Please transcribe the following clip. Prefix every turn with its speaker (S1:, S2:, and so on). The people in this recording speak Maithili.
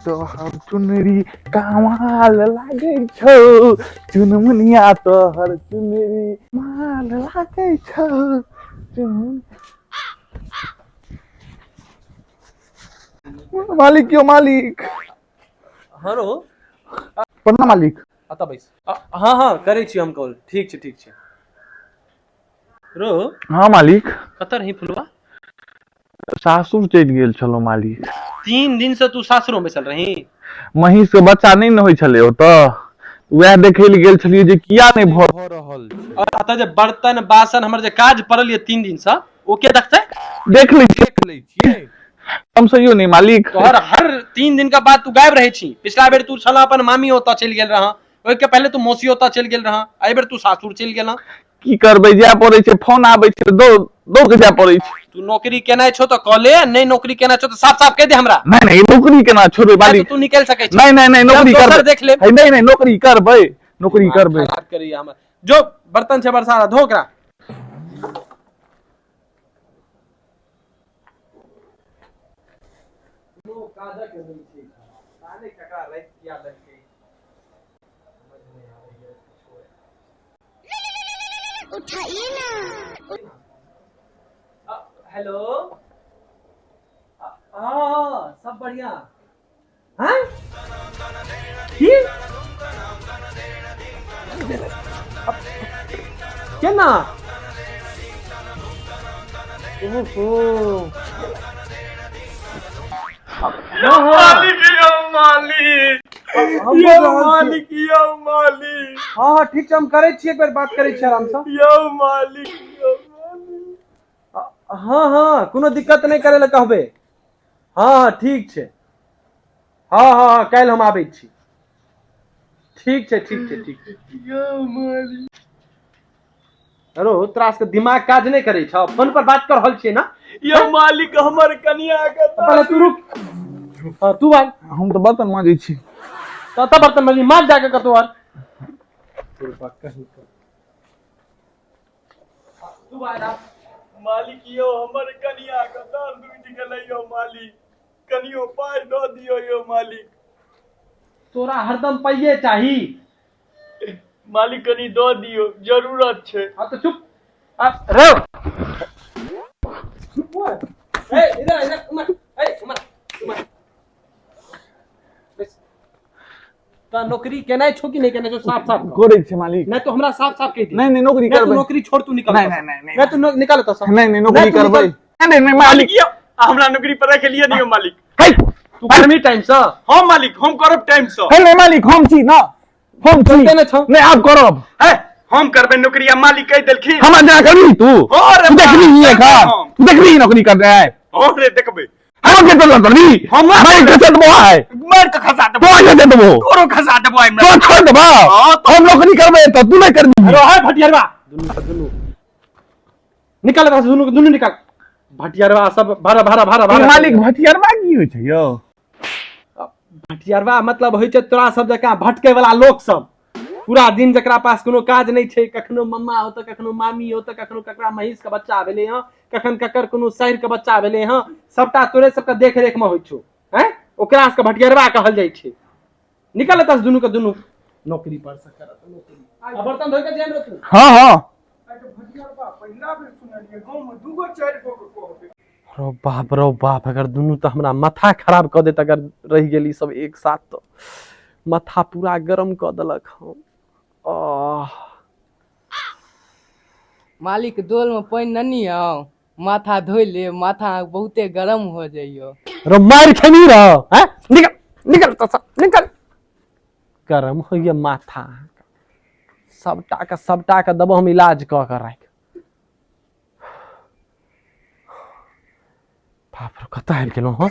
S1: तोहर चुनरी कमाल लागै छौ, चुनमुनिया तोहर चुनरी माल लागै छौ। चुन मालिक यौ मालिक।
S2: हाँ रो।
S1: प्रणाम मालिक।
S2: अतऽ बैस। हाँ हाँ, करै छी हम कॉल। ठीक छै, ठीक छै रो।
S1: हाँ मालिक।
S2: कतऽ रही फुलवा?
S1: सासुर चलि गेल छलहुँ मालिक।
S2: 3 दिन से तू सासुरो में बैसल रही?
S1: महींस के बच्चा नहि ने होइ छलै ओतऽ, वएह देखै लए गेल छलियै जे किया नहि भऽ रहल छै।
S2: और अतऽ जे बर्तन बासन हमर जे काज पड़ल ये 3 दिन से, ओ के देखतै?
S1: देख लै छियै, देख लै छियै। हम सहियो नहि मालिक।
S2: तोहर हर 3 दिन के बाद तू गायब रहै छी। पिछला बेर तू छला अपन मामी ओतऽ चलि गेल रहा, ओहिके पहले तू मौसी ओतऽ चलि गेल रहा, एहि बेर तू सासुर चलि गेला।
S1: की करबै, जाय पड़ै छै, फोन आबै छै तऽ दौड़ दौड़ के जाय पड़ै छै।
S2: तू नौकरी केनाइ छौ तऽ कऽ ले, नहि नौकरी केनाइ छौ तऽ साफ साफ कहि दे हमरा।
S1: नहि नहि, नौकरी केना छोड़बै
S2: नहि तऽ
S1: मालिक?
S2: तू निकलि सकै छी।
S1: नहि नहि नहि, नौकरी
S2: दोसर
S1: करबै।
S2: देख लेब।
S1: हे, नहि नहि, नौकरी करबै, नौकरी
S2: दिमाग
S1: करबै।
S2: खराब करैया हमर। जो बर्तन छै बरसारा, धो ओकरा। कोनो काजक नहि छै, पता नहि ककरा राखि किया देलकै, समझ नहि आबैया किछो।
S3: उठाइए ना।
S2: हेलो। हाँ हाँ, सब बढ़िया हैं? की केना? ओहो, हाँ हाँ।
S4: मालिक यौ मालिक।
S2: हम
S4: यौ
S2: बोल रहल छी।
S4: मालिक यौ मालिक।
S2: हाँ हाँ, ठीक छै, हम करै छी, एक बेर बात करै छी आरामसँ।
S4: यौ मालिक यौ मालिक।
S2: हाँ हाँ, कोनो दिक्कत नहि करै लए कहबै। हाँ हाँ, ठीक छै। हाँ हाँ हाँ, काल्हि हम आबै छी। ठीक छै, ठीक छै, ठीक छै।
S4: यौ मालिक।
S2: हेलो, तोरा सबके दिमाग काज नहि करै छौ? फोन पर बात कर रहल छियै ना।
S4: यौ मालिक, हमर कनिया के
S2: पहिले तू रुक। हाँ, तू बाज।
S1: हम तऽ बर्तन माजै छी।
S2: तऽ तऽ बर्तन माजी, माज जाके कतौ आर। तू बाज आब।
S4: मालिक यौ, हमर कनिया के दर्द उठि गेलै यौ मालिक, कनियो पाइ दऽ दियौ यौ मालिक।
S2: तोरा हरदम पाइये चाही।
S4: मालिक, कनि दऽ दियौ, जरूरत छै।
S2: हाँ तो चुप आ, रहो। चुप हो। ए इधर आ, इधर उमर, ए उमर, उमर बस। त नौकरी केनाइ छौ कि नहि केनाइ छौ, साफ साफ कह।
S1: करै छै मालिक।
S2: नहीं तो हमरा साफ साफ कहि दे।
S1: नहि नहि, नौकरी
S2: नहीं तू
S1: करबै।
S2: नौकरी छोड़, तू निकल
S1: नहीं,
S2: एतऽ से।
S1: नहीं, नहीं,
S2: नहीं तू निकल एतऽ से।
S1: नहि नहि, नौकरी
S2: नहीं, तू
S1: करबै।
S2: निकल।
S1: नहि नहि नहि मालिक।
S4: मालिक यौ, हमरा नौकरी पर रख लिअ ने यौ मालिक।
S1: है,
S2: तू करमी टाइम से?
S4: हम मालिक, हम करब टाइम से।
S1: है, नहि मालिक, हम छी ना, हम छी।
S2: करते ने छौ।
S1: नहि, आब करब।
S4: है, हम करबै नौकरी आ मालिक कहि देलखिन।
S1: हमरा जा करबी तू?
S4: अरे
S1: तू देखबी
S4: बाप,
S1: ही एखन?
S4: हम।
S1: तू देखबी नौकरी कर रहे है?
S4: हम रे देखबै।
S1: हम के तोर करबी?
S4: हमरा
S1: मालिक खसा देबो आइ।
S4: मारि के खसा देबो।
S1: तोरा खसा देबो।
S4: तोरो खसा देबो आइ।
S1: तोरा छोड़ देबो।
S4: हाँ, तो-
S1: हम नौकरी करबै तऽ तू नहि करबी।
S2: अरे है भटियरवा, दुनू दुनू निकाल एतऽ से, दुनू दुनू निकाल भटियरवा सब, भाड़ा भाड़ा भाड़ा भाड़ा।
S1: मालिक, भटियरबा की होइ छै यौ?
S2: भटियरवा मतलब होइ छै तोरा सब जकाँ भटके वाला लोक सब, पूरा दिन जकरा पास कोनो काज नहि छै, कखनो मम्मा होतऽ, कखनो मामी होतऽ, कखनो ककरा महींस के बच्चा भेलै हँ, कखन ककर कोनो साइर के बच्चा भेलै हँ, सबटा तोरे सबके देख रेख मे होइ छौ। हैं, ओकरा सबके भटियरवा कहल जाइ छै। निकल एतऽ से दुनू के दुनू नौकरी पर से। करत नौकरी आ बर्तन धोइ के जेहन तू।
S1: हाँ हाँ।
S4: पहिला बेर सुनलियै गाँव मे दूगो चारि गो के कहबै।
S2: रो बाप रो बाप, अगर दुनू तऽ हमरा माथा खराब कऽ देत। अगर रहि गेल ई सब एक साथ तऽ माथा पूरा गरम कऽ देलक। हम आह।
S5: मालिक, डोल में पानि ननी आउ, माथा धोइ ले, माथा बहुते गरम हो जाइयो।
S2: रो मारि खेनी रहो हैं? निकल निकल तो सब निकल। गरम होइए माथा सबटा के, सबटा के देबो हम इलाज कऽ के राखि। बाप रे, कतऽ आबि गेलहुँ हम?